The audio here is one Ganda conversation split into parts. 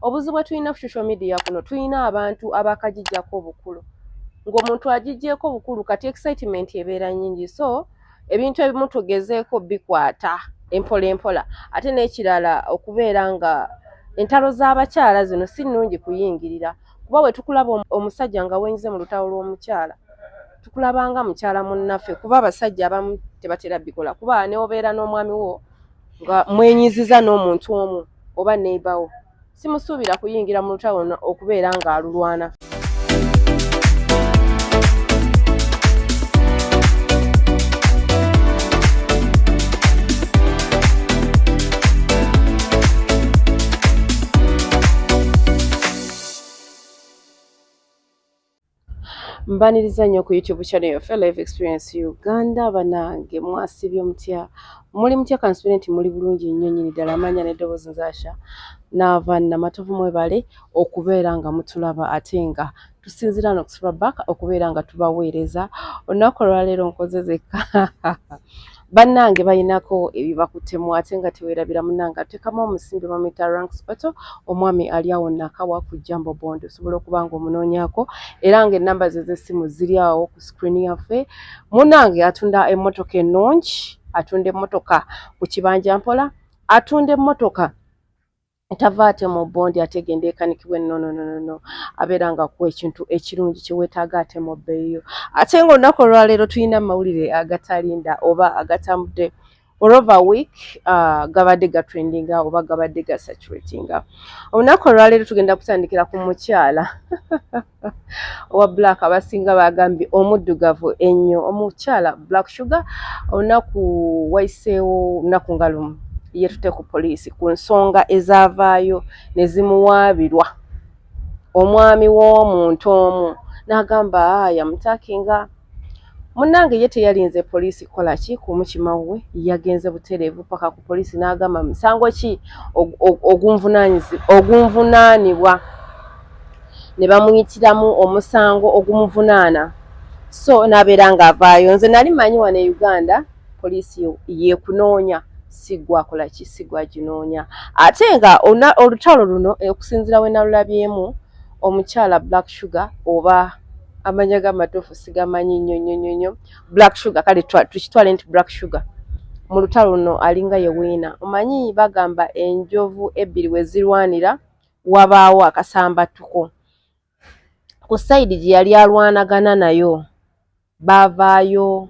Obuzibu bwe tulina ku social media kuno, tulina abantu abakagijjako obukulu, ng'omuntu agiggyeko obukulu, kati excitement ebeera nnyingi. So ebintu ebimu tugezeeko bikwata empola empola. Ate n'ekirala, okubeera nga entalo z'abakyala zino si nnungi kuyingirira, kuba bwe tukulaba omusajja nga wenyize mu lutalo lw'omukyala, tukulabanga mukyala munnaffe, kuba abasajja abamu tebatera bikola, kuba ne obeera n'omwami wo nga mwenyiziza n'omuntu omu oba neighbor wo, simusuubira kuyingira mu lutalo okubeera ng'alulwana. Mbaniriza nnyo ku YouTube channel yaffe Life Experience Uganda. Banange, mwasibye mutya? Muli mutya? Kansubire nti muli bulungi nnyo nnyini ddala. Amanya n'eddoboozi nzaasha naava Namatovu. Mwebale okubeera nga mutulaba, ate nga tusinziira n'okusula back okubeera nga tubaweereza. Olunaku olwaleero nkoze zekka. Bannange balinako ebibakutemu, ate nga teweerabira munnange ateekamu omusimbi, bamuyita Ranks Auto. Omwami ali awo Nakawa ku Jambo Bond, osobola okuba nga omunoonyaako, era nga ennamba ze z'essimu ziri awo ku screen yaffe. Munnange atunda emmotoka ennungi, atunda emmotoka ku kibanja mpola, atunda emmotoka tava ate mu bondi ate egenda ekanikibwa ennonononono. Abeera nga kuwa ekintu ekirungi kyeweetaaga ate mu bbeeyo. Ate nga olunaku olwaleero tulina amawulire agatalinda oba agatambudde over week, gabadde gatrendinga oba gabadde gasaturatinga. Olunaku olwaleero tugenda kutandikira ku mukyala owa black, abasinga bagambye omuddugavu ennyo, omukyala Black Sugar. Olunaku wayiseewo lunaku nga lumu yetute ku poliisi ku nsonga ezaavaayo ne zimuwaabirwa omwami w'omuntu omu, n'agamba yamutakinga. Munnange ye teyalinze poliisi kukola ki kumukima we, yagenze butereevu paka ku poliisi n'agamba, musango ki ogunvunaanibwa? Ne bamuyitiramu omusango ogumuvunaana, so n'abeera ng'avaayo. Nze nali manyi wano e Uganda poliisi yekunoonya, sigwakola ki, sigwaginoonya. Ate nga olutalo luno, okusinziira we nalulabyemu, omukyala Black Sugar, oba amanya g'amatuufu sigamanyi nnyo nnyo nnyo nnyo, Black Sugar, kale tukitwale nti Black Sugar mu lutalo luno alinga ye wiina. Omanyi bagamba enjovu ebbiri we zirwanira wabaawo akasambattuko. Ku side gye yali alwanagana nayo baavaayo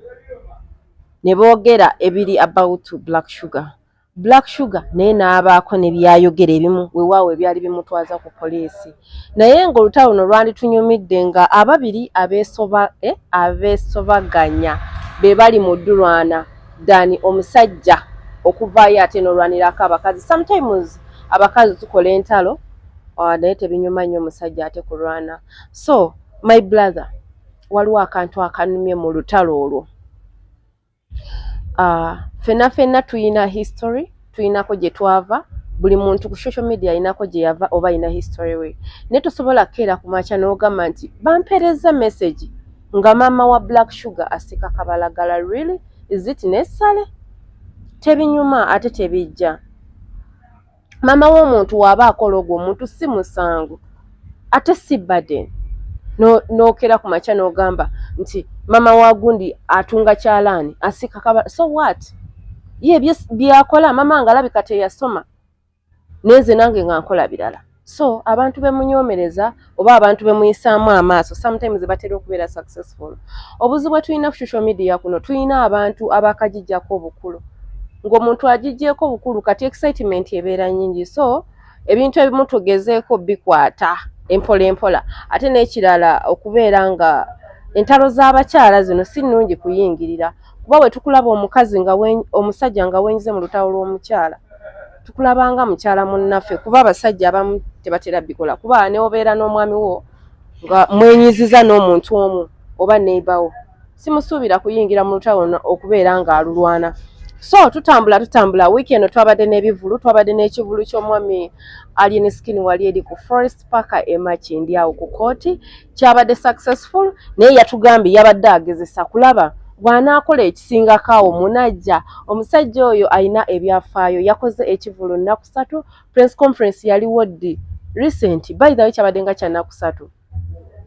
ne boogera ebiri about Black Sugar. Black Sugar naye n'abaako ne byayogera ebimu, weewaawo ebyali bimutwaza ku poliisi. Naye ng'olutalo luno lwanditunyumidde nga ababiri abeesobaganya be bali mu ddulwana than omusajja okuvaayo ate n'olwanirako abakazi. Sometimes abakazi tukola entalo, naye tebinyuma nnyo omusajja ate kulwana. So my brother, waliwo akantu akanumye mu lutalo olwo. Ffenna ffenna tuyina history, tuyinako gye twava. Buli muntu ku social media ayinako gye yava oba ayina history we, naye tosobola kukeera ku makya n'ogamba nti bampeereza message nga maama wa Black Sugar asika kabalagala. Really, is it necessary? Tebinyuma ate tebijja. Maama w'omuntu waaba akola ogwo omuntu si musango ate si burden n'okeera ku makya n'ogamba nti maama wa gundi atunga kyalaani, asika kaba. So what? Ye byakola maama nga alabika teyasoma, nenze nange nga nkola birala. So abantu bemunyoomereza oba abantu bemuyisaamu amaaso sometimes batera okubeera successful. Obuzibu bwe tulina ku social media kuno, tulina abantu abakagijjako obukulu, ng'omuntu agiggyeko obukulu, kati excitement ebeera nnyingi. So ebintu ebimu tugezeeko bikwata empola empola. Ate n'ekirala, okubeera nga entalo z'abakyala zino si nnungi kuyingirira, kuba bwe tukulaba omukazi nga omusajja nga wenyize mu lutalo lw'omukyala, tukulabanga mukyala munnaffe, kuba abasajja abamu tebatera bikola, kuba ne obeera n'omwami wo nga mwenyiziza n'omuntu omu oba neighbor wo, simusuubira kuyingira mu lutalo okubeera ng'alulwana. So tutambula tutambula, wiiki eno twabadde n'ebivulu, twabadde n'ekivulu ky'omwami Alien Skin wali eri ku Forest Park e Makindye awo ku kooti. Kyabadde successful, naye yatugambye yabadde agezesa kulaba bw'anaakola ekisingako awo munajja. Omusajja oyo alina ebyafaayo, yakoze ekivulu nnaku 3. Press conference yaliwo ddi? Recent, by the way, kyabadde nga kyanaku 3,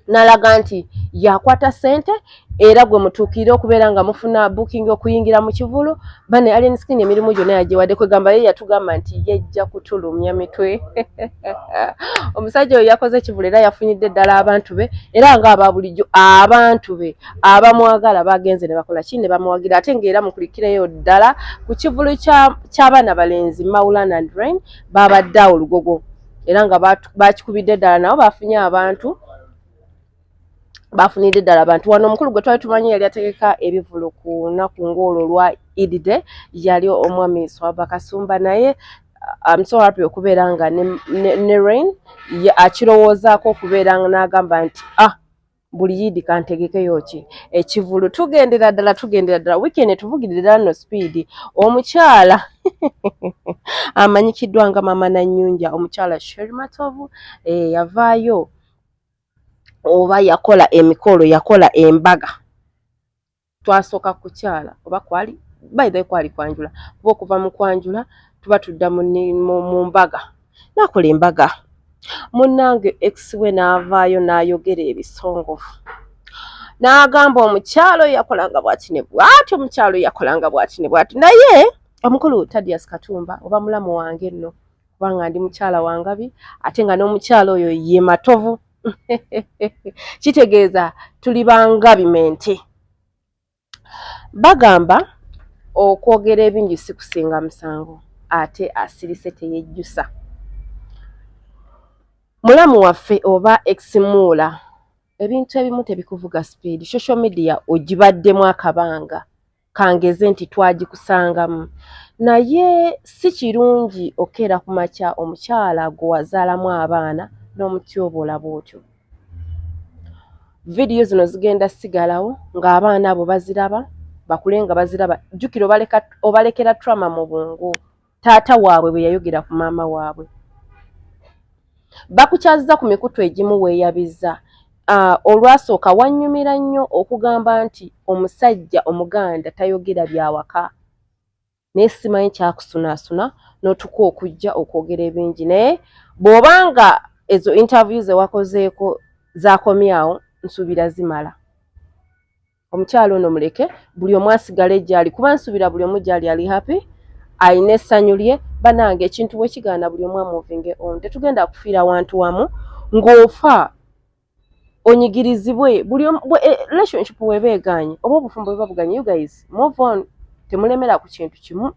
n'alaga nti yakwata ssente era gwe mutuukirire okubeera nga mufuna booking okuyingira mu kivulu. Bane Alien Skin emirimu gyonna yagiwadde, kwegamba ye yatugamba nti yejja kutulumya mitwe. Omusajja oyo yakoze ekivulu era yafunyidde ddala abantu be, era nga aba bulijjo abantu be abamwagala bagenze ne bakola ki, ne bamuwagira. Ate ng'era mukulikireyo ddala ku kivulu ky'abaana balenzi Maulana and Rain, babadde awo Lugogo era nga bakikubidde ddala, nabo bafunye abantu, bafunidde ddala abantu. Wano omukulu gwe twali tumanyi yali ategeka ebivulu ku lunaku ng'olwo olwa Eid Day yali omwami Swaba Kasumba, naye I'm so happy okubeera nga ne Rain akirowoozaako okubeera nga n'agamba nti, "Ah, buli Yidi kantegekeyo ki ekivulu." Tugendera ddala, tugendera ddala, weekend tuvugirira ddala no speed. Omukyala amanyikiddwa nga Mama Nanyunja, omukyala Sherry Matovu, yavaayo oba yakola emikolo, yakola embaga. Twasooka kukyala oba kwali, by the way, kwali kwanjula, kuba okuva mu kwanjula tuba tudda mu mbaga. Nakola embaga, munnange ex we n'avaayo n'ayogera ebisongovu, n'agamba omukyalo oyo yakolanga bw'ati ne bw'ati, omukyalo oyo yakolanga bw'ati ne bw'ati. Naye omukulu Tadias Katumba, oba mulamu wange nno, kubanga ndi mukyala wangabi, ate nga n'omukyalo oyo ye Matovu, kitegeeza tuli bangabi mente. Bagamba okwogera ebingi si kusinga musango, ate asirise teyejjusa. Mulamu waffe oba eximuula, ebintu ebimu tebikuvuga speed. Social media ogibaddemu akabanga, kangeze nti twagikusangamu, naye si kirungi okeera ku makya omukyala gwe wazaalamu abaana n'omutyoboola bw'otyo. Vidiyo zino zigenda sigalawo ng'abaana abo baziraba, bakule nga baziraba. Jjukira obalekera trauma mu bwongo, taata waabwe bwe yayogera ku maama waabwe. Bakukyaziza ku mikutu egimu, weeyabiza. Olwasooka wannyumira nnyo okugamba nti omusajja omuganda tayogera byawaka, naye simanyi kyakusunaasuna n'otuka okujja okwogera ebingi. Naye bw'obanga ezo interview ze wakozeeko zakomyawo, nsuubira zimala. Omukyalo ono muleke buli omu asigale gy'ali, kuba nsuubira buli omu gy'ali ali happy, alina essanyu lye. Banange, ekintu bwe kigaana, buli omu amovinge on. Tetugenda kufiira wantu wamu ng'ofa onyigirizibwe. Buli relationship weba egaanye oba obufumbo bweba buganye, you guys move on, temulemera ku kintu kimu.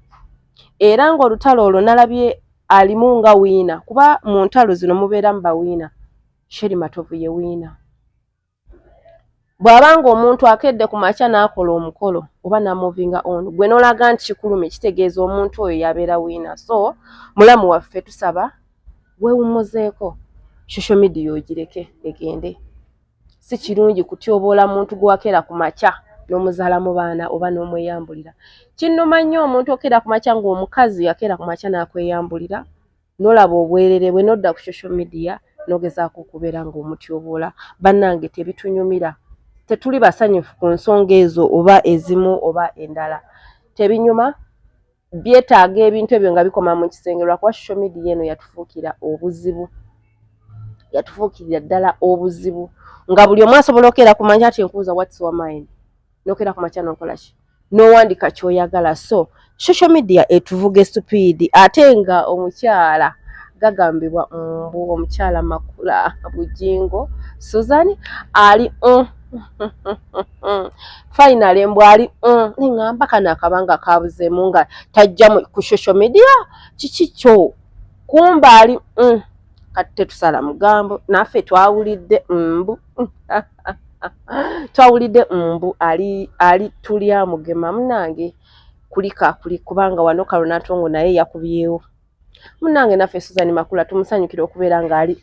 Era ng'olutalo olwo nalabye alimu nga winner, kuba mu ntalo zino mubeeramu ba winner. Sheri Matovu ye winner. Bw'abanga omuntu akedde ku makya n'akola omukolo oba n'amovinga on, gwe n'olaga nti kikulumye, kitegeeza omuntu oyo yabeera winner. So mulamu waffe, tusaba weewummuzeeko, social media ogireke egende. Si kirungi kutyoboola muntu gwe wakeera ku makya n'omuzaala mu baana oba n'omweyambulira. Kinnuma nnyo omuntu okeera ku makya, ng'omukazi yakeera ku makya n'akweyambulira, n'olaba obwerere bwe, n'odda ku social media n'ogezaako okubeera ng'omutyoboola. Bannange, tebitunyumira, tetuli basanyufu ku nsonga ezo oba ezimu oba endala. Tebinyuma, byetaaga ebintu ebyo nga bikoma mu kisenge, lwakuba social media eno yatufuukira obuzibu, yatufuukirira ddala obuzibu, nga buli omu asobola okeera ku makya ati nkubuuza, "What's your mind?" Nokeera ku makya n'okola ki, n'owandika ky'oyagala. So social media etuvuga speed. Ate nga omukyala gagambibwa mbu omukyala Makula Bujingo Susan ali finally mbu ali neŋŋamba kano akabanga kabuzeemu nga tajja ku social media, kiki kyo kumba ali Kati tetusala mugambo, naffe twawulidde mbu, twawulidde mbu ali tulya mugema. Munange, kulika kuli, kubanga wano Kalunatongo naye yakubyewo. Munange, naffe Susan Makula tumusanyukira okubeera ng'ali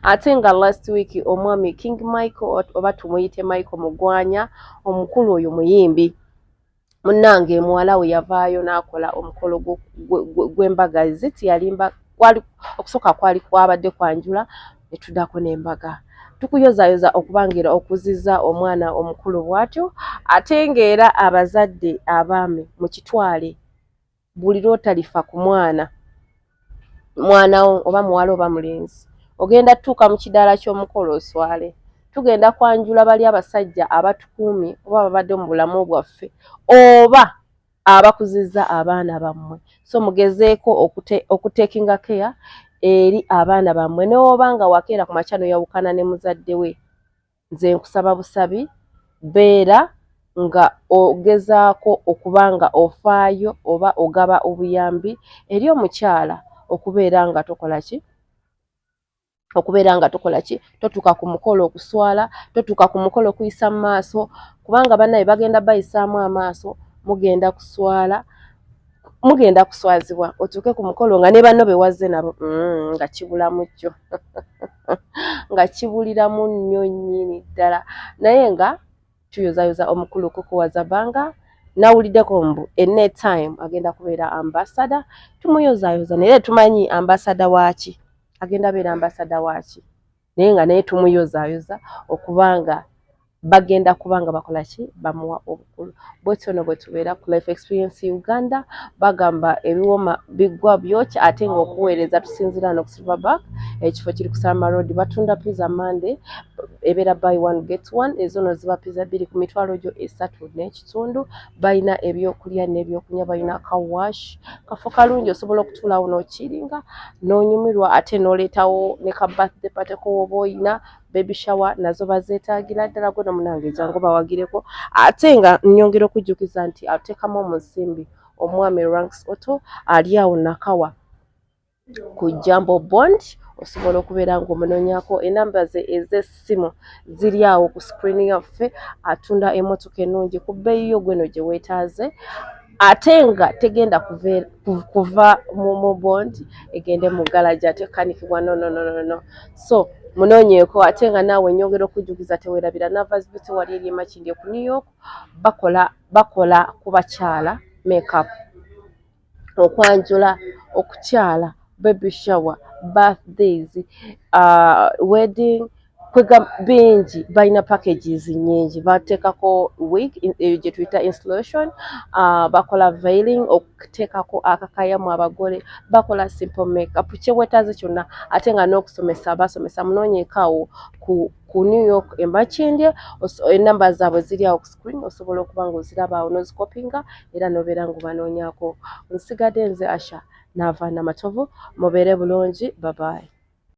Ate nga last week omwami King Michael, oba tumuyite Michael Mugwanya, omukulu oyo muyimbi munnange, muwala we yavaayo n'akola omukolo gw'embaga. Ziti yalimba kwali okusooka kwali kwabadde kwanjula, ne tuddako n'embaga. Tukuyozayoza okubangira okuziza omwana omukulu bw'atyo. Ate ng'era abazadde abaami mukitwale, buli lw'otalifa ku mwana. Mwana wo oba muwala oba mulenzi, ogenda tutuuka mu kidaala ky'omukolo oswale. Tugenda kwanjula bali abasajja abatukuumye oba babadde mu bulamu bwaffe oba abakuzizza abaana bammwe. So mugezeeko okutekinga care eri abaana bammwe. Newoba nga wakeera ku makya noyawukana ne muzadde we, nze nkusaba busabi, beera nga ogezaako okuba nga ofaayo oba ogaba obuyambi eri omukyala, okubeera nga tokola ki, okubeera nga tokola ki, totuuka ku mukolo okuswala, totuuka ku mukolo okuyisa mu maaso, kubanga bannaye bagenda bayisaamu amaaso. Mugenda kuswala, mugenda kuswazibwa, otuuke ku mukolo nga ne banno bewazze nabo nga kibulamu jjo, nga kibuliramu nnyo nnyini ddala. Naye nga tuyozayoza omukulu Kuku Wazabanga, nawuliddeko mbu anytime agenda kubeera ambassador. Tumuyozayoza, naye tumanyi ambassador waaki, agenda beera ambassador waaki, naye nga naye tumuyozayoza okubanga bagenda kubanga bakola ki, bamuwa obukulu. Bwetyo no bwe tubeera ku Life Experience Uganda. Bagamba ebiwoma biggwa byokya, ate nga okuweereza tusinziira no ku Silverback. Ekifo kiri ku Salama Road. Batunda pizza Monday, ebeera buy one get one. Ezo no ziba pizza 2 ku 350,000. Balina ebyokulya n'ebyokunywa, balina car wash. Kafo kalungi, osobola okutuulawo n'okiringa n'onyumirwa, ate n'oleetawo ne ka birthday party ko woba oyina, baby shower nazo bazeetaagira ddala. Gweno munange, jangu bawagireko. Ate nga nnyongera okujjukiza nti ateekamu omusimbi omwami Ranks Auto, ali awo Nakawa ku Jambo Bond. Osobola okubeera ng'omunoonyako, enamba ze ez'essimu ziri awo ku screen yaffe. Atunda emmotoka ennungi ku bbeeyi yo gweno gye weetaaze, ate nga tegenda kuva mu bond egende mu garage ate kanikibwa. No, no, no, no, no. So munoonyeeko. Ate nga naawe nyongera okujjukiza, teweerabira Navas Beauty wali eri emakindye ku New York. Bakola ku bakyala, makeup, okwanjula, okukyala, baby shower, birthdays, wedding, kwega bingi. Balina packages nyingi. Bateekako wig eyo gye tuyita installation, bakola veiling, okuteekako akakaya mu abagole, bakola simple makeup, kyewetaaze kyonna, ate nga n'okusomesa basomesa. Munoonyeeko awo ku New York emakindye. Enamba zaabwe ziri awo ku screen, osobola okuba nga oziraba awo n'ozikopinga era n'obeera ng'obanoonyaako. Nsigadde nze Asha Naava Namatovu. Mubeere bulungi, babayi.